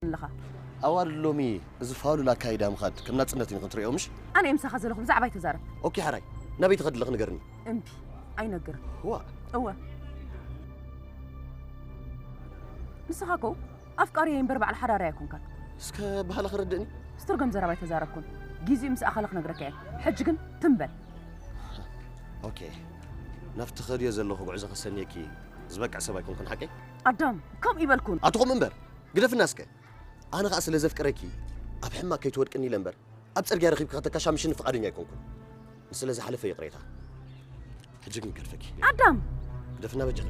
ኣለኻ። ኣዋልድ ሎሚ እዚ ፋሉል ኣካይዳ ምኻድ ከም ናጽነት እዩ ንኽትሪኦ ምሽ? ኣነ እየ ምሳኻ ዘለኹ፣ ብዛዕባ ኣይተዛረብ። ኦኬ ሓራይ፣ ናበይ ትኸዲ ኣለኺ ንገርኒ። እምቢ፣ ኣይነግርን። ዋ እወ፣ ንስኻ ኮ ኣፍቃሪ እምበር በዓል ሓዳሪ ኣይኮንካን። እስከ ባህላ ክረድእኒ። ስትርገም ዘረባ ኣይተዛረብኩን። ግዜኡ ምስ ኣኸለ ክነግረካ እየ። ሕጂ ግን ትም በል። ኦኬ፣ ናብቲ ኸድዮ ዘለኹ ጉዕዞ ከሰንየኪ ዝበቅዕ ሰብ ኣይኮንኩን ሓቀይ? ኣዳም፣ ከምኡ ይበልኩን። ኣትኹም እምበር ግደፍና እስከ። ኣነ ኸኣ ስለ ዘፍቅረኪ ኣብ ሕማቅ ከይትወድቅኒ ኢለ እምበር ኣብ ጽርግያ ረኺብኪ ከተካሻምሽኒ ፍቓደኛ ኣይኮንኩን። ንስለ ዝሓለፈ ይቕሬታ። ሕጂ ግን ገድፈኪ። ኣዳም፣ ግደፍና በጃኺ።